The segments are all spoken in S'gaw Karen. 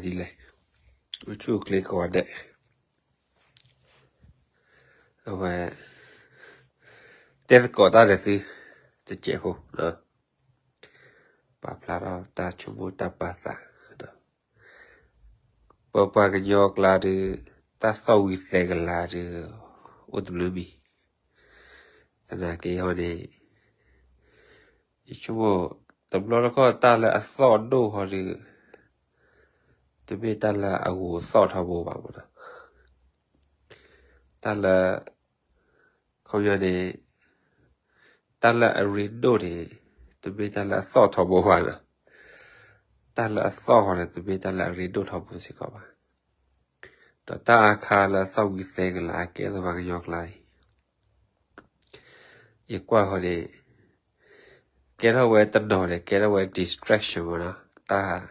ဒ်လဲၣ်, အိၣ်ဆူၣ်အိၣ်ချ့ကိးဂၤဒဲး, အဝဲ တဲသကိးတၢ်ဒီးသု တစဲးဖိ, ပာ်ဖျါထီၣ်တၢ်ဆိကမိၣ်တၢ်ပာ်သး, ပပှၤကညီကျါဒီး တၢ်သီၣ်ဝံၤသဲကလၤဒီး အိၣ်တဘျုးမံၤ, သနာ်က့ဟီန့ၣ် ယဆိကမိၣ် တဘျီတခီၣ်တၢ်လၢအသီၣ်ဒိၣ်ဟီဒီး တမ့ၢ်တၢ်လၢအဂိၤသီၣ်ထီဘိဘၣ်မးနီၤ, တၢ်လၢ ခီပညီန့ၣ် တၢ်လၢအရ့ဒိၣ်န့ၣ် တမ့ၢ်တၢ်လၢအသီၣ်ထီဘိဘၣ်နီၤ, တၢ်လၢအသီၣ်ဃီန့ၣ် တမ့ၢ်တၢ်လၢအရ့ဒိၣ်ထီဘိစ့ၢ်ကီးဘၣ်, ဒီးတၢ်အါခါလၢအသီၣ်ဝံၤသဲကလၤအကဲသ့ၣ်ပှၤကညီကျါအံၤ ယကွၢ်ဃီန့ၣ် ကဲထီၣ်ဝဲတနီၤန့ၣ် ကဲထီၣ်ဝဲ distraction မးနီၤ, တၢ်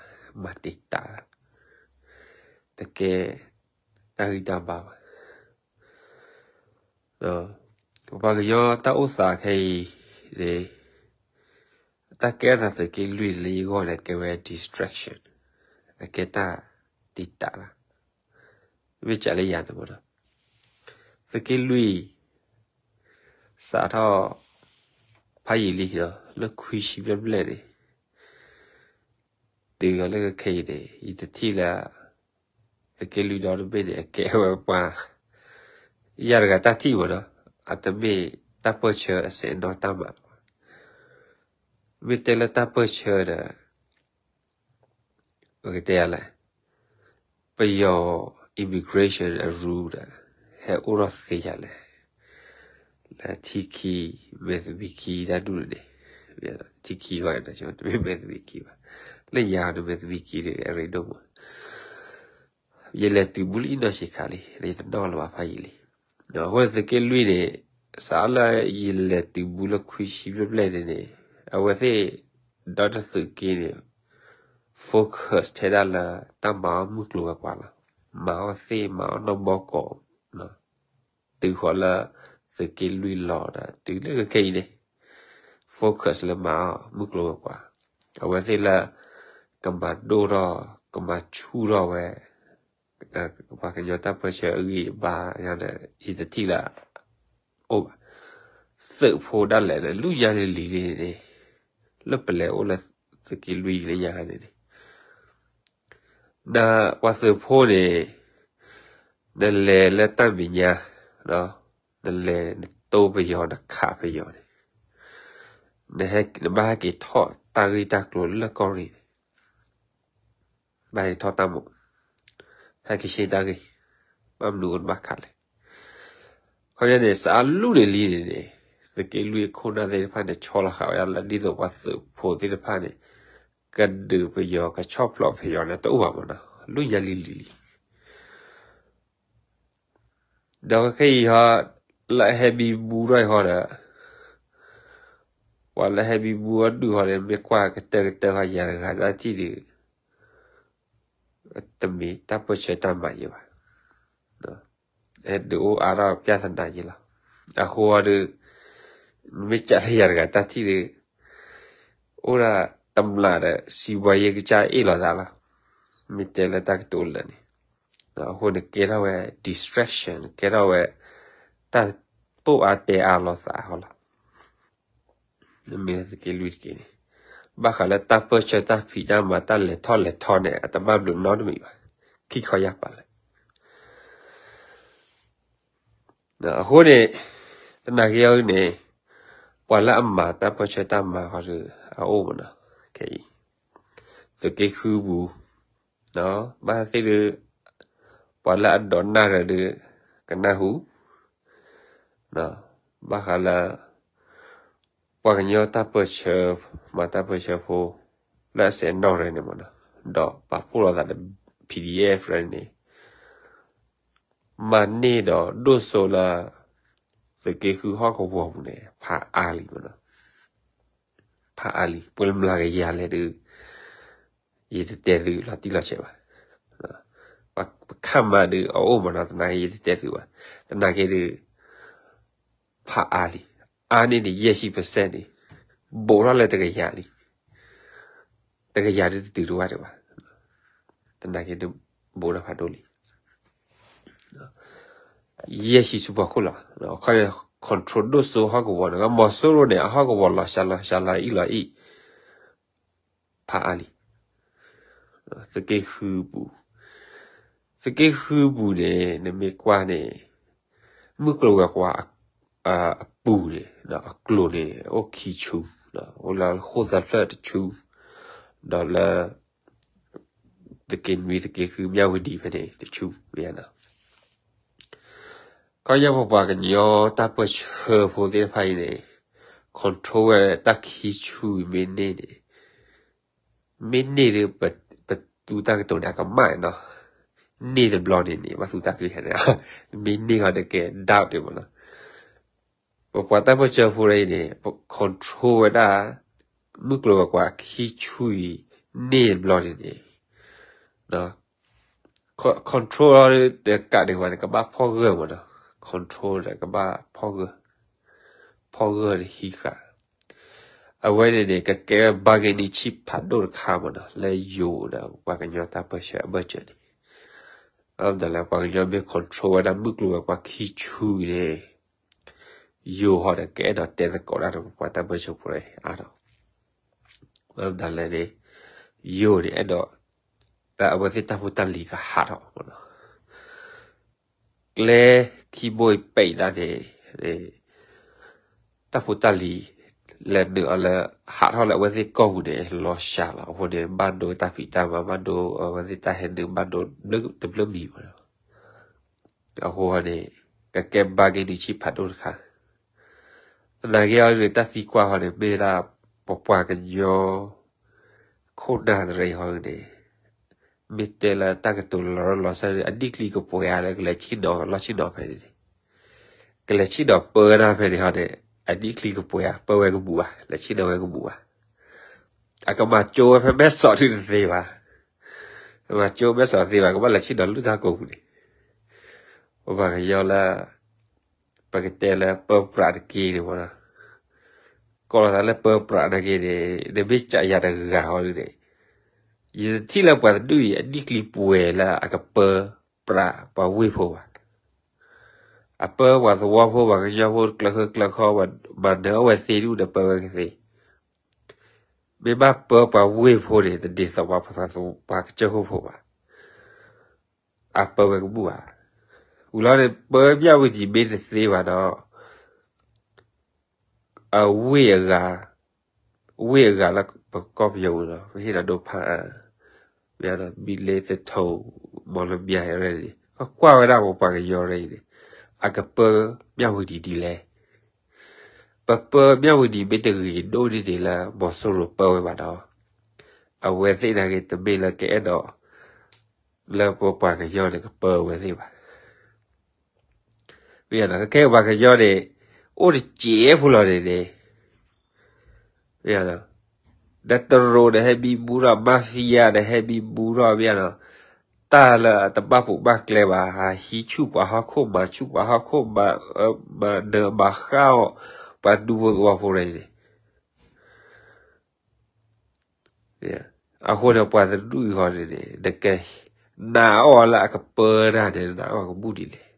မၤတံာ်တာ်လီၤ, တကဲတၢ်ဂံၢ်တၢ်ဘါဘၣ်. ပှၤကညီတၢ်အိၣ်သးခဲအံၤန့ၣ် တၢ်ကဲထီၣ်သးသုးက့လွံၢ်လၢယဂီၢ်န့ၣ် ကဲဝဲ distraction, အကဲတၢ်တံာ်တာ်လီၤ. မ့ၢ်စးလၢယၤန့ၣ်မးနီၤ, သုးက့လွံၢ် စးထီၣ်ဖးယံာ်လံနီၤ, လၢခွံဆံဘျဲၣ်ဘျဲၣ်န့ၣ် တုၤလၢခဲအံၤန့ၣ် ယတထံၣ်လၢ သုးက့လွံၢ်ဒီတဘ့ၣ်န့ၣ် အကဲဝဲပှၤ ယၤတဂၤတၢ်ထံၣ်မးနီၤ, အတမ့ၢ်တၢ်ပၢၢ်ဆၢအစဲးနီၢ်တၢ်မၤလီၤ. မ့ၢ်တဲလၢတၢ်ပၢၢ်ဆၢဒီး ပကတဲယၤလဲၣ်, ပယီၤ immigration အ rule ဒီး ဟဲအိၣ်ထီၣ်သ့ယၤလဲၣ်, လၢထံခံ မဲာ်သဘံၣ်ခံတၢ်ဒူၣ်န့ၣ်, ထံခံဂီၢ်န့ၣ် တမ့ၢ်မဲာ်သဘံၣ်ခံဘၣ်, လၢယၤဒီးမဲာ်သဘံၣ်ခံန့ၣ် အရ့ဒိၣ်မး ယလဲၤတုၤဘူးလၢအံၤနီၢ်ဆံးခါလံ, ယတနီၣ်လၢၤဘၣ်ဖးယံာ်လံ. အဃိသုးက့လွံၢ်န့ၣ် စးလၢယလဲၤတုၤဘူးလၢခွံဆံဘျဲၣ်ဘျဲၣ်န့ၣ်န့ၣ် အဝဲသ့ၣ် ဒီတသုးက့န့ၣ် focus ထဲဒၣ်လၢတၢ်မၤအီၣ်မုၢ်ကျိၤဝဲၤကွာ်လီၤ. မၤအီၣ်သ့ၣ် မၤအီၣ်နီၢ်ဘီကီး တုၤဃီၤလၢသုးက့လွံၢ်လီၤဒီး တုၤလၢခဲအံၤန့ၣ် focus လၢမၤအီၣ်မုၢ်ကျိၤဝဲၤကွာ်, အဝဲသ့ၣ်လၢ ကမၤဒိၣ်ထီၣ် ကမၤဆူၣ်ထီၣ်ဝဲ ပှၤကညီတၢ်ပၢၢ်ဆၢအဂံၢ်အဘါဒီး ယတထံၣ်လၢ အိၣ်ဘၣ်. သုးဖိဒၣ်လဲာ်န့ၣ် လူညါလံၤလံၤန့ၣ်န့ၣ် လၢပလဲၤအိၣ်လၢသုးက့လွံၢ်လၢညါန့ၣ်န့ၣ် နပှၤသုးဖိန့ၣ် နလဲၤလၢတၢ်မဲာ်ညါ, နလဲၤနတိပယီၤ နခးပယီၤန့ၣ်, နဘၣ်ဟဲက့ၤထီၣ်တၢ်ဂ့ၢ်တၢ်ကျိၤလၢကီၢ်ရ့ၣ်န့ၣ်, ဘၣ်ဟဲက့ၤထီၣ်တၢ်မိၣ်, ဟဲက့ၤရှဲတၢ်ဂ့ၢ်, ဘၣ်မနုၤနဘၣ်ခးလဲၣ်. ခီပညီန့ၣ် စးလူန့ၣ်လံန့ၣ်န့ၣ် သုးက့လွံၢ်အခိၣ်နၢ်သ့ၣ်တဖၣ်န့ၣ် ဆီလီၤဃာ်ဝဲဒၣ်လၢဒ်သိးပှၤသုးဖိသ့ၣ်တဖၣ်န့ၣ် ကဒုးပယီၤ ကဆီၣ်ဖျိးပယီၤန့ၣ် တအိၣ်ဘၣ်မးနီၤ, လူညါလံၤလံၤလံၤ ဒီးခဲအံၤဟီ လၢအဟဲဘံဘူထီၣ်အံၤဟီဒီး ပှၤလၢဟဲဘံဘူအီၤဒုးဟီန့ၣ် မ့ၢ်ကွၢ်ကတၢၢ်ကတၢၢ်ဟီ ယၤတဂၤတၢ်ထံၣ်ဒီး တမ့ၢ်တၢ်ပၢၢ်ဆၢတၢ်မၤယဲဘၣ်. အဲၣ်ဒိးအိၣ်အါထီၣ် ပြဿနာ ယဲလီၤ. အဃိဒီး မ့ၢ်ကးလၢယၤတဂၤတၢ်ထံၣ်ဒီး အိၣ်ဒၣ်တမျးဒီး စံးဘှါယဲကစၢ်အ့ၣ်လိာ်သးလီၤ. မ့ၢ်တဲလၢတၢ်ကတိၤလၢာ်န့ၣ် အဃိန့ၣ်ကဲထီၣ်ဝဲ distraction ကဲထီၣ်ဝဲ တၢ်ပိာ်အါတဲအါလိာ်သးဟီလီၤ. မ့ၢ်သုးက့လွံၢ်တက့ၢ်န့ၣ် ဘၣ်ဃးလၢတၢ်ပၢၢ်ဆၢတၢ်ဖံးတၢ်မၤ တၢ်လဲၤထီၣ်လဲၤထီန့ၣ် အတဘၣ်ဘျုးနီတမံၤဘၣ်. ခံခီယၢ်ပာ်လၢ အဃိန့ၣ် သနာ်က့အံၤန့ၣ် ပှၤလၢအမၤတၢ်ပၢၢ်ဆၢတၢ်မၤဃီဒီး အအိၣ်မးနီၤ, ခဲအံၤ သုးက့ဃုပူၤ ဘၣ်သ့ၣ်ဒီး ပှၤလၢအဒိးနၢ်ဒီး ကနၢ်ဟူ ဘၣ်ဃးလၢ ပှၤကညီတၢ်ပၢၢ်ဆၢ မၤတၢ်ပၢၢ်ဆၢဖိ လၢအစဲးနီၣ်ရဲၣ်န့ၣ်မးနီၤ, ဒီးပာ်ဖှိၣ်လိာ်သးဒီး PDF ရၢန့ၣ် မၤန့ၢ်ဒီးဒိၣ်စိလၢ သုးက့ဃုဟီၣ်ကဝီၤပူၤန့ၣ် ဖးအါလံမးနီၤ. ဖးအါလံ ပှဲၤလၢမျးကယၤလဲၣ်ဒီး ယတတဲသုလီၤတံၢ်လီၤဆဲးဘၣ်. ပခန့်မှန်းဒီး အအိၣ်မးနီၤ သနာ်က့ ယတတဲသုဘၣ်. သနာ်က့ဒီး ဖးအါလံ. အါန့ၢ်န့ၣ် ယဲၢ်ဆံ percent န့ၣ် ဘူးထီၣ်လၢတကယၤလံ. တကယၤဒုးတတုၤတဝၢ်ဒံးဘၣ်. သနာ်က့ဒ်ဘိးဒၣ်ဖးဒိၣ်လံ. ယဲၢ်ဆံဆူဖီခိၣ်လီၤ. ခီန့ၣ် control ဒိၣ်စိဟီၣ်ကဝီၤန့ၣ် မီၤစိရိၤန့ၣ် အဟီၣ်ကဝီၤလီၤရှါလီၤရှါလီၤအံၣ်လီၤအံၣ် ဖးအါလံ. သုးက့ဃုပူၤ, သုးက့ဃုပူၤန့ၣ် နမ့ၢ်ကွၢ်န့ၣ် မုၢ်ကျိၤဝဲၤကွာ်အပူၤန့ၣ် အကျိၤန့ၣ် အိၣ်ခံဆူ, အိၣ်လၢဃိၣ်သၢဖျၢၣ်တဆူ, ဒီးလၢ သုးက့နွံ သုးက့ဃု မၠၣ်ဝတံၤဖဲန့ၣ်တဆူ မ့ၢ်ဧါ. ခီပညီပပှၤကညီတၢ်ပၢၢ်ဆၢဖိသ့ၣ်တဖၣ်အံၤန့ၣ် control ဝဲတၢ်ခံဆူအံၤမ့ၢ်န့ၢ်န့ၣ်, မ့ၢ်န့ၢ်ဒီး ပသူတၢ်ကတိၤန့ၣ် အကမၣ်နီၤ, န့ၢ်တဘျီန့ၣ်န့ၣ် ဘၣ်သူတၢ်ကလုၢ်ဟဲန့ၣ်, မ့ၢ်န့ၢ်ဃီဒီးကဲ doubt ဒံးမ့ၢ်နီၤ. ပပှၤတၢ်ပၢၢ်ဆၢဖိအံၤန့ၣ် ပ control ဝဲဒၣ် မုၢ်ကျိၤဝဲၤကွာ်ခံဆူအံၤ န့ၢ်တဘျီန့ၣ်န့ၣ် control တကးဒံးဘၣ်န့ၣ် ကဘၣ်ဖီၣ်ဂၢၢ်မ့ၢ်နီၤ, control ဒီးကဘၣ်ဖီၣ်ဂၢၢ်, ဖီၣ်ဂၢၢ်န့ၣ်ဟံးဃာ်, အဝဲန့ၣ်န့ၣ် ကကဲ bargaining chip ဖးဒိၣ်တခါမ့ၢ်နီၤ လၢယိၤဒီးပှၤကညီတၢ်ပၢၢ်ဆၢအဘၢၣ်စၢၤန့ၣ်, အဝဲဒၣ်လၢပှၤကညီမ့ၢ် control ဝဲဒၣ်မုၢ်ကျိၤဝဲၤကွာ်ခံဆူအံၤန့ၣ် ယိၤဟီဒီးကအဲၣ်ဒိးတဲသကိးတၢ်ဒီးပပှၤတၢ်ပၢၢ်ဆၢဖိအါထီၣ်, အဝဲဒၣ်လၢန့ၣ် ယိၤန့ၣ်အဲၣ်ဒိး လၢအဝဲသ့ၣ်တၢ်ဖိတၢ်လံၤကဟးထီၣ်မ့ၢ်နီၤ, ကျဲခံဘိအံၤပဲာ်ဒၣ်န့ၣ် တၢ်ဖိတၢ်လံၤ လဲၤနုာ်အီၤလၢ ဟးထီၣ်လၢအဝဲသ့ၣ်ကီၢ်ပူၤန့ၣ် လီၤစှၤလီၤ. အဃိန့ၣ် ဘၣ်ဒိတၢ်ဖံးတၢ်မၤ ဘၣ်ဒိအဝဲသ့ၣ်တၢ်ဟဲနုာ် ဘၣ်ဒိတဘျုးမံၤမ့ၢ်နီၤ. အဃိန့ၣ် ကကဲ bargaining chip ဖးဒိၣ်တခါ, သနာ်က့အီၤန့ၣ် တၢ်သံကွၢ်ဟီန့ၣ် မ့ၢ်ဝဲဒၣ် ပပှၤကညီ ခိၣ်နၢ်တရံးဟီန့ၣ် မ့ၢ်တဲလၢတၢ်ကတိၤလီၤရၢၢ်လီၤစၢ်န့ၣ် အဒံၣ်ချံကပှဲၤဧါလၢကလဲၤဆ့ၣ်နီၤလီၢ်ဆ့ၣ်နီၤဖဲန့ၣ်န့ၣ်, ကလဲၤဆ့ၣ်နီၤပၢဝဲဒၣ်ဖဲန့ၣ်ဟီန့ၣ် အဒံၣ်ချံကပှဲၤဧါ ပၢဝဲကဘူၣ်ဘၣ် လဲၤဆ့ၣ်နီၤဝဲကဘူၣ်ဘၣ်. အကမၤကၠိဝဲဖဲမဲၢ်စီးဒုတသ့ဘၣ်, ကမၤကၠိမဲၢ်စီးတသ့ဘၣ် ကဘၣ်လဲၤဆ့ၣ်နီၤလၢတၢ်ကိးပူၤန့ၣ်, ပပှၤကညီလၢ ပကတဲလၢပၢပြးတက့ၢ်န့ၣ်မ့ၢ်နီၤ, ကိးလီၤသးလၢပၢပြးနာ်က့န့ၣ် နမ့ၢ်ကးယၤတဂၤဟီဒုန့ၣ်, ယတထံၣ်လၢပှၤတဒူၣ်အံၤ အဒံၣ်ချံပှဲၤလၢအကပၢပြးပှၤဝ့ၢ်ဖိဘၣ်. အပၢပှၤသဝီဖိ ပှၤကညီဖိ ကျၢၤဃၢကျၢၤခီ မၤနၢၤအီၣ်ဝဲသ့ဒူၣ်ဒီးပၢဝဲကသ့, မ့ၢ်ဘၣ်ပၢပှၤဝ့ၢ်ဖိန့ၣ် တဒ်သိးပှၤ ပှၤကစၢၢ်ခိၣ်ဖိဘၣ်. အပၢဝဲကဘူၣ်ဧါ. ဝံၤလီၤန့ၣ် ပၢမၠၣ်ဝတံၤမ့ၢ်တသ့ဘၣ်ဒီး အဝ့ၢ်အဂၤ, ဝ့ၢ်အဂၤလၢပကီၢ်ပယီၤပူၤဒီး ပဟ့ၣ်ဒီးဒိဖးအါ, မ့ၢ်ဒီး ဘံလ့သထိး မီၣ်လမၠဲၣ် ရဲၣ်န့ၣ် ကွၢ်ဝဲဒၣ်ပပှၤကညီရဲၣ်အံၤန့ၣ် အကပၢမၠၣ်ဝတံၤဒ်လဲၣ်. ပပၢမၠၣ်ဝတံၤမ့ၢ်တဂ့ၤဒိၣ်န့ၢ်ဒံးလၢ မီၤစိရိၤပၢဝဲဘၣ်ဒီး အဝဲသ့ၣ်နာ်က့ တမ့ၢ်လၢကအဲၣ်ဒိး လၢပပှၤကညီန့ၣ် ကပၢဝဲသ့ၣ်ဘၣ်. မ့ၢ်ဒီး ကခဲပှၤကညီန့ၣ် အိၣ်တစဲးဖိလီၤန့ၣ်န့ၣ် မ့ၢ်ဒီး ဒီးတရူးန့ၣ်ဟဲမံမူထီၣ် mafia န့ၣ်ဟဲမံမူထီၣ် မ့ၢ်ဒီး တၢ်လၢအတဘၣ်ပူၤဘၣ်ကျဲဘၣ် ဟးဟံးဆူၣ်ပှၤဟီၣ်ခိၣ် မၤဆူၣ်ပှၤဟီၣ်ခိၣ် မၤနၢၤမၤဃၣ်အီၤ ပှၤဒူဖိသဝီဖိန့ၣ် အဃိန့ၣ် ပှၤတဒူၣ်အံၤဃီန့ၣ်န့ၣ် နကနာ်အီၤလၢအကပၢတၢ်န့ၣ် နနာ်အီၤကဘူၣ်ဒ်လဲၣ်.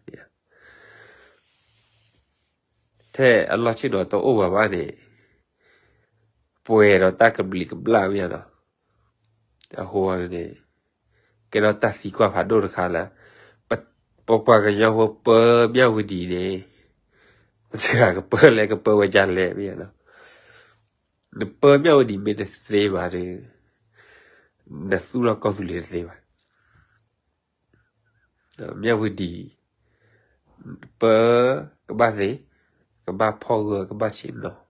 ထဲအလီၢ်ဆ့ၣ်နီၤတအိၣ်ဘၣ်ဘၣ်န့ၣ် ပှဲၤဒီးတၢ်ကဘျံးကဘျၣ်မ့ၢ်ဧါနီၤ. အဃိန့ၣ် ကဲထီၣ်တၢ်သံကွၢ်ဖးဒိၣ်တခါလၢ ပပှၤကညီဖိပၢမၠၣ်ဝတံၤန့ၣ် ပတဂၤကပၢလဲၣ် ကပၢဝဲဒ်လဲၣ်မ့ၢ်ဧါနီၤ. နပၢမၠၣ်ဝတံၤမ့ၢ်တသ့ဘၣ်ဒီး နသူၣ်ထီၣ်ကီၢ်သူလ့ၤတသ့ဘၣ်. မၠၣ်ဝတံၤ ပၢကဘၣ်သ့, ကဘၣ်ဖီၣ်ဂၢၢ် ကဘၣ်ဆ့ၣ်နီၤ.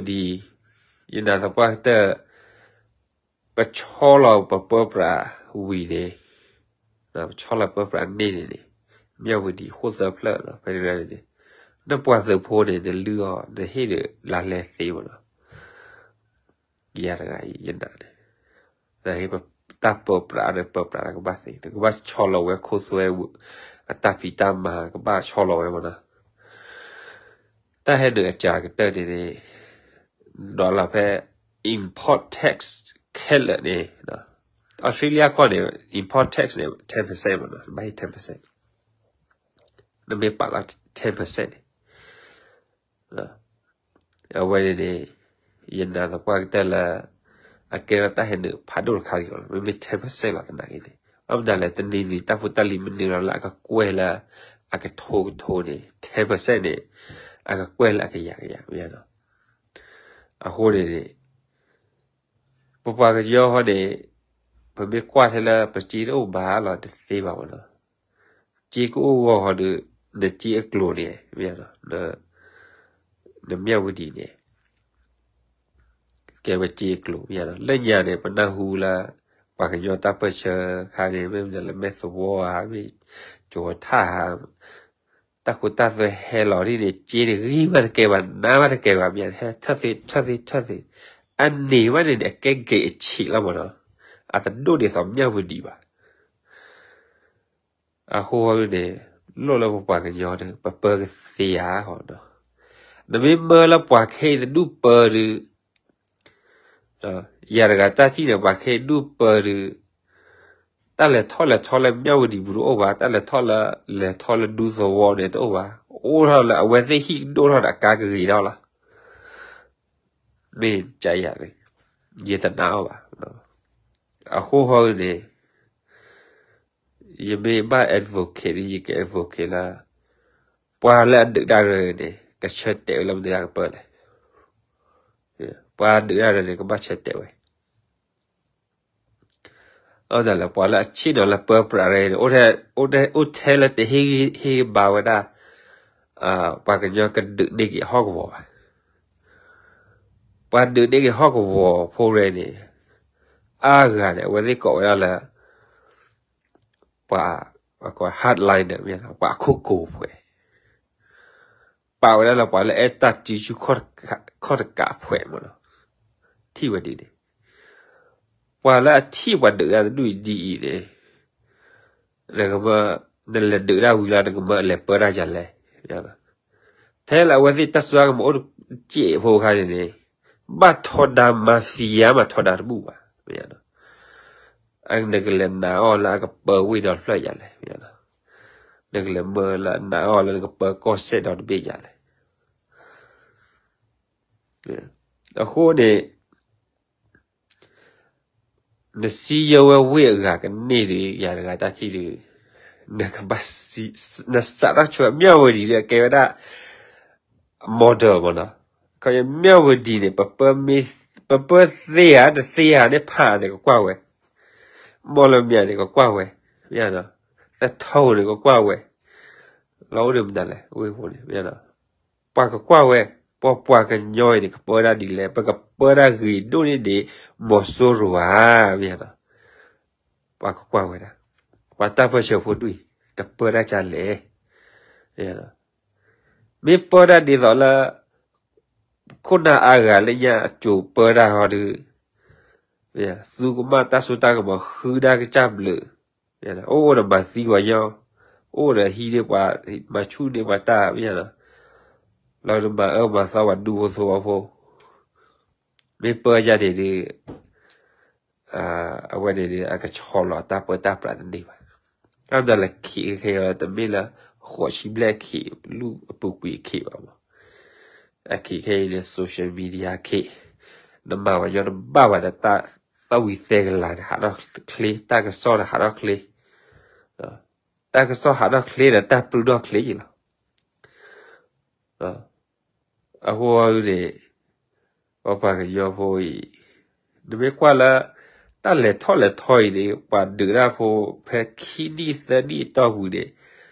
ဒီးမၠၣ်ဝတံၤ ယနာ်သပှၢ်ကတၢၢ် ပဆီလီၤပပၢပြးဝံၤန့ၣ်, ပဆီလီၤပၢပြးန့ၢ်န့ၣ်န့ၣ် မၠၣ်ဝတံၤဃိၣ်သၢဖျၢၣ်လီၤ ဖဲန့ၣ်န့ၣ် နပှၤသုးဖိန့ၣ် နလုၢ်အီၤ နဟ့ၣ်ဒီးလါလဲသ့မ့ၢ်နီၤ. ယၤတဂၤအံၤ ယနာ်န့ၣ် နဟ့ၣ်ပတၢ်ပၢပြးဒီး ပၢပြးဒီးကဘၣ်သ့, နကဘၣ်ဆီလီၤဝဲခိၣ်သွဲ အတၢ်ဖံးတၢ်မၤ ကဘၣ်ဆီလီၤဝဲမ့ၢ်နီၤ. တၢ်ဟဲနုာ်အစှၤကတၢၢ်န့ၣ်န့ၣ် ဒီးလီၤဖဲ import tax ခဲလၢာ်န့ၣ် Australia ကီၢ်န့ၣ် import tax န့ၣ် ten percent မ့ၢ်နီၤ, ဘၣ်ဟ့ၣ် ten percent, နမ့ၢ်ပာ်လီၤ ten percent န့ၣ် အဝဲန့ၣ်န့ၣ် ယနာ်သပှၢ်ကတၢၢ်လၢ အကဲထီၣ်တၢ်ဟဲနုာ်ဖးဒိၣ်တခါလံလီၤ, မ့မ့ၢ် ten percent လီၤသနာ်က့န့ၣ်, ဘၣ်မနုၤလဲၣ် တနံၤနံၤတၢ်ဖိတၢ်လံၤမနုၤလီၤလၢအကကွဲၢ်လၢ အကထိကထိန့ၣ် ten percent န့ၣ် အကကွဲၢ်လၢအကယၤကယၤမ့ၢ်နီၤ, အဃိန့ၣ်န့ၣ် ပပှၤကညီဃီန့ၣ် ပမ့ၢ်ကွၢ်ထဲလၢပစ့တအိၣ်ဘၣ်လီၤတသ့ဘၣ်မ့ၢ်နီၤ, စ့ကအိၣ်ဂီၢ်ဃီဒီး နစ့အကျိၤန့ၣ် မ့ၢ်နီၤ, နမၠၣ်ဝတံၤန့ၣ် ကဲဝဲစ့အကျိၤမ့ၢ်နီၤ, လၢညါန့ၣ် ပနၢ်ဟူလၢ ပှၤကညီတၢ်ပၢၢ်ဆၢခါန့ၣ် မ့ၢ်မနုၤလဲၣ် မဲၢ်သဝီဧါ မ့ၢ်ကၠိၤထၣ်ဧါ တၢ်ခိတၢ်သွဲဟဲလီၤဒ်န့ၣ် စ့န့ၣ်ဂံၢ်မးတကဲဘၣ် နါမးတကဲဘၣ် မ့ၢ်ထၢၣ်သ့ထၢၣ်သ့ထၢၣ်သ့, အန့ၣ်ဘၣ်န့ၣ်န့ၣ် အကဲဂ့ၤအဆံးလီၤမ့ၢ်နီၤ, အတဒိၣ်ဒ်သိးမၠၣ်ဝတံၤဘၣ်. အဃိန့ၣ် လိၣ်လၢပပှၤကညီန့ၣ် ပပၢကသ့ဧါဃီနီၤ, နမ့ၢ်မၢလၢပှၤခဲအံၤတဒူၣ်ပၢဒုး ယၤတဂၤတၢ်ထံၣ်န့ၣ် ပှၤခဲအံၤဒူၣ်ပၢဒုး တၢ်လဲၤထီၣ်လဲၤထီလၢမၠၣ်ဝတံၤပူၤတအိၣ်ဘၣ်, တၢ်လဲၤထီၣ်လၢ လဲၤထီၣ်လၢဒူသဝီန့ၣ်တအိၣ်ဘၣ်, အိၣ်ထီၣ်လၢအဝဲသ့ၣ်ဟံၣ်ကဒိၣ်ထီၣ်ဒီးအကါကဂ့ၤထီၣ်လီၤ. မ့ၢ်ကယၤန့ၣ် ယတနာ်အီၤဘၣ်. အဃိဃီန့ၣ် ယမ့ၢ်ဘၣ် advocate န့ၣ် ယက advocate လၢ ပှၤလၢအဒုးတၢ်ရဲၣ်န့ၣ် ကဆၢတဲာ်ဝဲလၢမတၤတဂၤကပၢလဲၣ်. ပှၤဒုးတၢ်ရဲၣ်န့ၣ် ကဘၣ်ဆၢတဲာ်ဝဲ အဝဲဒၣ်လၢပှၤလၢအဆ့ၣ်နီၤလၢပၢပြးရဲၣ်န့ၣ် အိၣ်ထဲလၢတဟ့ၣ်ဂံၢ်ဟ့ၣ်ဘါဝဲဒၣ် ပှၤကညီကဒုးန့ၢ်က့ၤဟီၣ်ကဝီၤဘၣ်. ပှၤဒုးန့ၢ်က့ၤဟီၣ်ကဝီၤဖိရဲၣ်န့ၣ် အါဂၤန့ၣ် အဝဲသ့ၣ်ကိးဝဲဒၣ်လၢ ပှၤ hardline န့ၣ် ပှၤအခိၣ်ကိၤဖှဲး ပာ်ဝဲဒၣ်လၢပှၤလၢအဲၣ်တၢ်စုဆူၣ်ခီၣ်တကးဖှဲးမ့ၢ်နီၤ, ထံၣ်ဝဲဒ်န့ၣ်, ပှၤလၢအထံၣ်ပှၤဒုးတၢ်တဒူၣ်အံၤဒ်အံၤန့ၣ်, နကမၢ နလဲၤဒုးတၢ်ဝံၤလီၤ နကမၢလဲၤပၢတၢ်ယၤလဲၣ်. ထဲလၢအဝဲသ့ၣ်တၢ်စိတၢ်ကမီၤအိၣ်တစဲးဖိခါန့ၣ်န့ၣ်, ဘၣ်ထီဒါ mafia မးထီဒါတဘူၣ်ဘၣ်. နကလဲၤနာ်အီၤလၢအကပၢဝ့ၢ်ဒီဖျၢၣ်ယၤလဲၣ်. နကလဲၤမၢလၢနာ်အီၤလၢနကပၢကီၢ်စဲၣ်ဒီတဘ့ၣ်ယၤလဲၣ်. အဃိန့ၣ် နစံယိဝဲဝ့ၢ်အဂၤကန့ၢ်ဒီး ယၤတဂၤတၢ်ထံၣ်ဒီး နကဘၣ်စံ နစးထီၣ်ဆိ မၠၣ်ဝတံၤဒီးကဲဝဲဒၣ် model မ့ၢ်နီၤ. ခီ မၠၣ်ဝတံၤန့ၣ် ပပၢသ့ဧါ တသ့ဧါန့ၣ် ဖးန့ၣ်ကကွၢ်ဝဲ, မီၢ်လမၠးန့ၣ်ကကွၢ်ဝဲ, သထီၣ်န့ၣ်ကကွၢ်ဝဲ, လီၤအိၣ်န့ၣ်မတၤလဲၣ် ဝ့ၢ်ဖိန့ၣ် ပှၤကကွၢ်ဝဲ, ပပှၤကညီအံၤန့ၣ် ကပၢတၢ်ဒ်လဲၣ်, ပကပၢတၢ်ဂ့ၤဒိၣ်န့ၢ်ဒံး မီၤစိရိၤဧါ, မ့ၢ်နီၤ. ပှၤကကွၢ်ဝဲဒၣ်, ပှၤတၢ်ပၢဆှၢဖိဒူၣ်အံၤ ကပၢတၢ်ကလဲၣ်. မ့ၢ်ပၢတၢ်ဒ်သိးလၢ ခိၣ်နၢ်အါဂၤလၢညါအစိၤပၢတၢ်ဟီဒီး သုကမၣ်တၢ်စိတၢ်ကမီၤ ဃုဒၢ်ကစၢ်ဘျုး, အိၣ်ဒီးမၤသံပှၤညီ, အိၣ်ဒီးဟံးန့ၢ်ပှၤ, မၤဆူၣ်န့ၢ်ပှၤတၢ်မ့ၢ်နီၤ, လီၤဒုးမၤအၢမၤသီပှၤဒူဖိသဝီဖိ, မ့ၢ်ပၢယၤန့ၣ်ဒီး အဝဲန့ၣ်ဒီး အကဆီလီၤတၢ်ပၢတၢ်ပြးတန့ၢ်ဘၣ်. တၢ်မတၤလဲၣ် ခံးခဲခဲအံၤ တမ့ၢ်လၢ ဃိးဆံဘျဲၣ်အခံး လူၢ်အပူၤကွံာ်အခံးဘၣ်မး, အခံးခဲအံၤန့ၣ် social media ခံး, နမၤပှၤညီတဘၣ်ဘၣ်ဒီး တၢ်သီၣ်ဝံၤသဲကလၤန့ၣ် ဟးထီၣ်ချ့, တၢ်ကစီၣ်န့ၣ်ဟးထီၣ်ချ့, တၢ်ကစီၣ်ဟးထီၣ်ချ့ဒီး တၢ်ပြုၢ်ထီၣ်ချ့ယံၤလီၤ. အဃိန့ၣ် ပပှၤကညီဖိအံၤ နမ့ၢ်ကွၢ်လၢ တၢ်လဲၤထီၣ်လဲၤထီအံၤန့ၣ် ပှၤဒုးတၢ်ဖိ ဖဲခံနံၣ်သၢနံၣ်အတီၢ်ပူၤန့ၣ်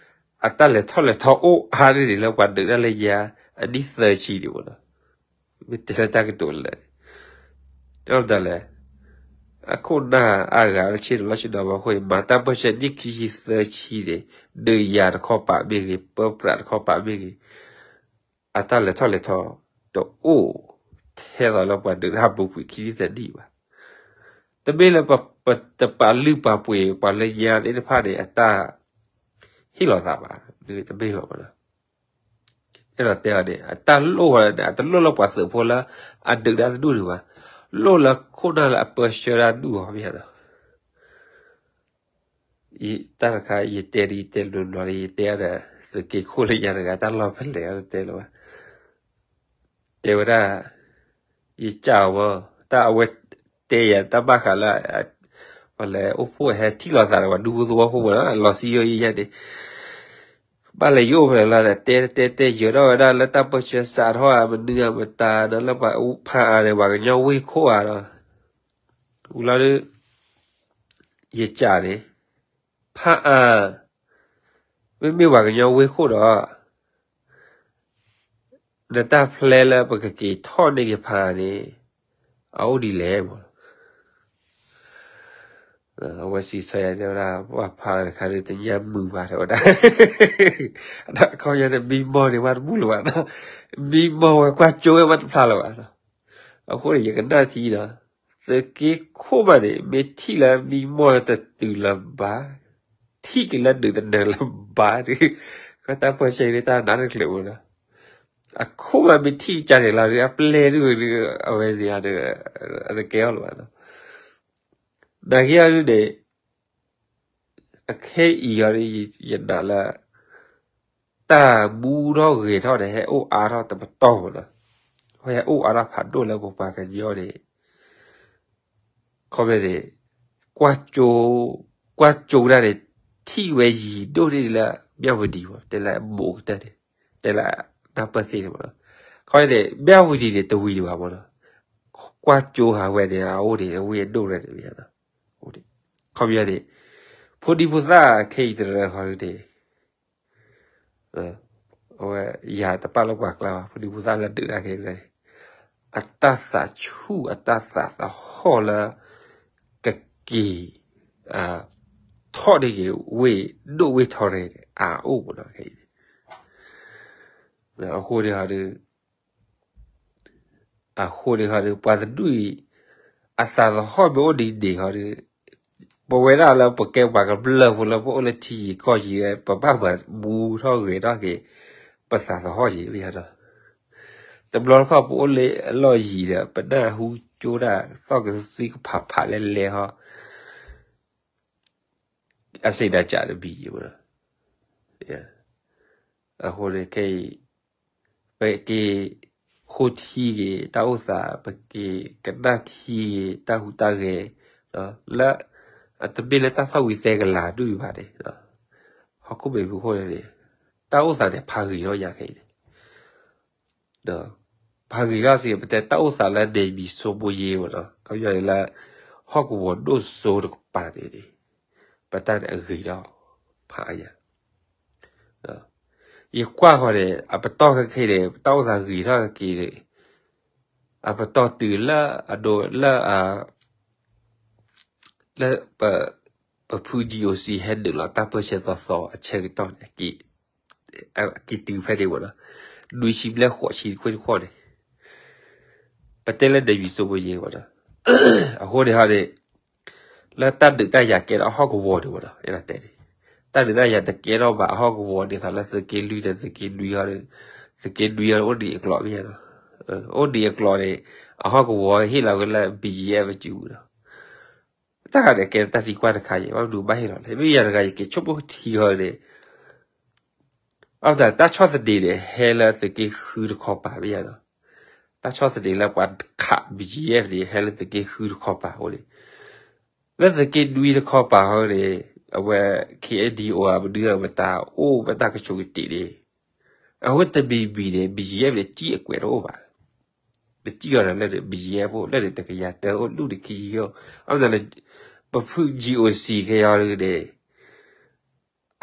အတၢ်လဲၤထီၣ်လဲၤထီအိၣ်အါန့ၢ်န့ၣ်လၢပှၤဒုးတၢ်လၢယၤ အနံၣ်သၢဆံန့ၣ်မ့ၢ်နီၤ, မ့ၢ်တဲလၢတၢ်ကတိၤလၢာ်န့ၣ်, တၢ်မတၤလဲၣ်, အခိၣ်နၢ်အါဂၤလၢဆ့ၣ်နီၤလီၢ်ဆ့ၣ်နီၤဘၣ်အဃိန့ၣ် မၤတၢ်ပၢၢ်ဆၢနံၣ်ခံဆံသၢဆံန့ၣ် ဒုးယၤတခီပၤမ့ၢ်ဂ့ၤ, ပၢပြးတခီပၤမ့ၢ်ဂ့ၤ, အတၢ်လဲၤထီၣ်လဲၤထီ တအိၣ် ထဲသိးလၢပှၤဒုးတၢ်ပူၤကွံာ်ခံနံၣ်သၢနံၣ်ဘၣ်. တမ့ၢ်လၢပတပာ်လုၢ်ပာ်ပှ့ၤပှၤလၢညါသ့ၣ်တဖၣ်န့ၣ် အတၢ်ဟ့ၣ်လီၤသးဘၣ်, တမ့ၢ်ဘၣ်မးနီၤ. အဲၣ်ဒိးတဲအီၤန့ၣ် အတၢ်လိၣ်ဝဲန့ၣ် အတလိၣ်လၢပှၤသုးဖိလၢအဒုးတၢ်တဒူၣ်ဒံးဘၣ်, လိၣ်လၢခိၣ်နၢ်လၢအပၢဆှၢတၢ်ဒူၣ်အီၤမ့ၢ်နီၤ. တၢ်တခါ ယတဲဒ်ယတဲလိၤလိၤလံ ယတဲအီၤဒီး သုးက့ခိၣ်လၢညါတဂၤ တၢ်လီၢ်ဖဲလဲၣ်အီၤတတဲလၢၤဘၣ်. တဲဝဲဒၣ် ယကးဝဲ တၢ်အဝဲတဲယၤ တၢ်ဘၣ်ဃးလၢ ပှၤလဲၤအိၣ်ဖှိၣ်ဟဲထံၣ်လိာ်သးဒီးပှၤဒူဖိသဝီဖိမးနီၤ အလီၤစံယိၣ်ယဲၢ်န့ၣ် ဘၣ်လဲၤယအိၣ်ဖဲလဲၣ်လီၤဒီး တဲတဲတဲယၢၤထီၣ်ဝဲဒၣ်လၢတၢ်ပၢဆှၢစးထီၣ်ဧါ မနုၤဧါမတၤနီၤ လၢပှၤဖးအါန့ၣ် ပှၤကညီဝ့ၢ်ခိၣ်ဧါဒီး ဝံၤလီၤဒုး ယကးန့ၣ် ဖးအါ မ့မ့ၢ်ပှၤကညီဝ့ၢ်ခိၣ်ဒီး နတၢ်ဖျဲလၢပကက့ၤထီၣ်န့ၢ်က့ၤဖးအါန့ၣ် အအိၣ်ဒ်လဲၣ်မး အဝဲစံးဆၢယၤတဲဝဲဒၣ် ပှၤဖးအါတခါဒုး တညၣ်မုာ်ဘၣ်တဲဝဲဒၣ် ဒီးခီပညီန့ၣ် မံမီၢ်န့ၣ် မ့ၢ်တဘူၣ်လၢၤဘၣ်နီၤ မံမီၢ်ဝဲကွၢ်ကၠိဝဲမ့ၢ်တဖျါလၢၤဘၣ်နီၤ အဃိန့ၣ် ယကနၣ်ထံဒီး သုးက့ခိၣ်မးန့ၣ် မ့ၢ်ထံၣ်လၢမံမီၢ်တတုၤလၢၤဘၣ် ထံၣ်က့ၤလၢဒုးတနၢၤလၢၤဘၣ်ဒုး ကတၢ်ပၢဆှၢဒုးတၢ်နးတချုးမးနီၤ အခိၣ်မးမ့ၢ်ထံၣ်ကၢန့ၣ်လီၤဒုး အပျဲၢ်ဒုးဒုး အဝဲန့ၣ်ဒီး အတကဲအီၤလၢၤဘၣ်နီၤ နာ်က့အီၤဒုးန့ၣ် အခဲအံၤအီၤဒုး ယနာ်လၢ တၢ်မူထီၣ်ဂဲၤထီၣ်န့ၣ် ဟဲအိၣ်အါထီၣ်တပတီၢ်မးနီၤ ဟဲအိၣ်အါထီၣ်ဖးဒိၣ်လၢပပှၤကညီန့ၣ် ခီပညီန့ၣ် ကွၢ်ကၠိ ကွၢ်ကၠိဒၣ်န့ၣ် ထံၣ်ဝဲယံၤဒိၣ်န့ၢ်လၢ မၠၣ်ဝတံၤမး တဲလၢမိၢ်ကတၢၢ်န့ၣ် တဲလၢတၢ်ပၢၢ်သ့ၣ်န့ၣ်မးနီၤ ခီပညီန့ၣ် မၠၣ်ဝတံၤန့ၣ် တဝံၤဒံးဘၣ်မးနီၤ ကွၢ်ကၠိဟးဝဲန့ၣ် အအိၣ်န့ၣ် အဝ့ၢ်အဒိၣ်ရဲၣ်န့ၣ်မးနီၤ ခီပညီန့ၣ် ဖိဒံဖိသၣ်ခဲအံၤတရၢဃီဒုးန့ၣ် အဝဲ ယၤတပာ်လၢပှၤကျါဘၣ် ဖိဒံဖိသၣ်လၢဒုးတၢ်ခဲအံၤန့ၣ် အတၢ်သးဆူၣ် အတၢ်သးသဟီၣ်လၢ ကက့ၤ ထီၣ်န့ၢ်က့ၤဝ့ၢ်ဒိၣ်ဝ့ၢ်ထီရဲၣ်န့ၣ် အအိၣ်မးနီၤခဲအံၤန့ၣ် အဃိန့ၣ်ဟီဒုး အဃိန့ၣ်ဟီဒုး ပှၤတဒူၣ်အံၤ အသးသဟီၣ်မ့ၢ်အိၣ်ဒ်န့ၣ်ဟီဒုး ပဝဲဒၣ်လၢပကဲပှၤကမျၢၢ်ဖိလၢပအိၣ်လၢထံယံၤကီၢ်ယံၤ ပဘၣ်မၤမူထီၣ်ဂဲၤထီၣ်က့ၤ ပသးသဟီၣ်ယံၤမ့ၢ်နီၤ တဘျီတခီၣ်ပအိၣ်လၢအလီၢ်ယံၤဒီး ပနၢ်ဟူကၠိဒၣ်သီၣ်ကသံကဖးဖးလဲၢ်လဲၢ်ဟီ အစ့ၢ်ဒၣ်ကးတဘံၤမးနီၤ အဃိန့ၣ်ခဲအံၤ ပက့ၤဃိထံက့ၤ တၢ်အိၣ်သး ပက့ၤကနၣ်ထံက့ၤ တၢ်ဟူးတၢ်ဂဲၤ လၢ အတမ့ၢ်လၢတၢ်သီၣ်ဝံၤသဲကလၤဒူၣ်အံၤဘၣ်န့ၣ် ဟီၣ်ခိၣ်မဲာ်ဖုခိၣ်န့ၣ် တၢ်အိၣ်သးန့ၣ် ဖးဂ့ၤထီၣ်ညါခဲအံၤန့ၣ် ဖးဂ့ၤထီၣ်စ့ၢ်ကီး ပတဲတၢ်အိၣ်သးလၢ နယ်မြေစိုးမိုးရေး မးနီၤ ခီပညီန့ၣ်လၢ ဟီၣ်ကဝီၤဒိၣ်စိတကပၤန့ၣ်န့ၣ် ပတၢ်န့ၣ်အဂ့ၤထီၣ် ဖးအါညါ ယကွၢ်ဃီန့ၣ် အပတီၢ်ခဲခဲန့ၣ် ပတၢ်အိၣ်သးဂ့ၤထီၣ်က့ၤန့ၣ် အပတီၢ်တုၤလၢအဒိလၢ လၢ ပဖု GOC ဟဲနုာ်လီၤတၢ်ပၢဆှၢသီသီအဆၢကတီၢ်န့ၣ် က့ၤတုၤဖဲန့ၣ်မးနီၤ နွံဆံဘျဲၣ်ဃိးဆံတခွ့ၣ်တခီန့ၣ် ပတဲလၢ နယ်မြေစိုးမိုးရေး မးနီၤ အဃိန့ၣ်ဟီန့ၣ် လၢတၢ်ဒုးတၢ်ယၤကဲထီၣ်အဟီၣ်ကဝီၤန့ၣ်မးနီၤ ယတဲန့ၣ် တၢ်ဒုးတၢ်ယၤတကဲထီၣ်ဘၣ်အဟီၣ်ကဝီၤဒ်သိးလၢသုးက့လွံၢ်ဒီးသုးက့နွံဟီ သုးက့နွံဟီအိၣ်ဒံးအကျိၤမ့ၢ်နီၤ အိၣ်ဒံးအကျိၤန့ၣ် အဟီၣ်ကဝီၤဟ့ၣ်လီၤဝဲလၢ BGF အစုပူၤနီၤ တၢ်ဂၤန့ၣ်ကဲတၢ်သံကွၢ်တခါအံၤ ဘၣ်မနုၤဘၣ်ဟ့ၣ်လီၤလဲၣ် မ့ၢ်ယၤတဂၤယက့ၤဆိကမိၣ်ထံဟီန့ၣ် အဝဲဒၣ်တၢ်ဆီၣ်သနံးန့ၣ် ဟဲလၢသုးက့ဃုတခီပၤမ့ၢ်ယၤနီၤ တၢ်ဆီၣ်သနံးလၢပှၤခး BGF န့ၣ် ဟဲလၢသုးက့ဃုတခီပၤအဃိန့ၣ် လၢသုးက့နွံတခီပၤဟီန့ၣ် အဝဲ KNDO အမနုၤအမတၤအိၣ်ဝဲတၢ်ကဆိးကတံာ်န့ၣ် အဝဲတမံၤမံၤန့ၣ် BGF န့ၣ် စံၣ်အကွဲးတအိၣ်ဘၣ် နစံၣ်အီၤဒီးလၢန့ၣ် BGF အိၣ် လၢန့ၣ် တကယၤတၢအိၣ် ဒူၣ်န့ၣ်ခံဆံအိၣ် အဝဲဒၣ်လၢ ပဖု GOC ခဲအံၤန့ၣ်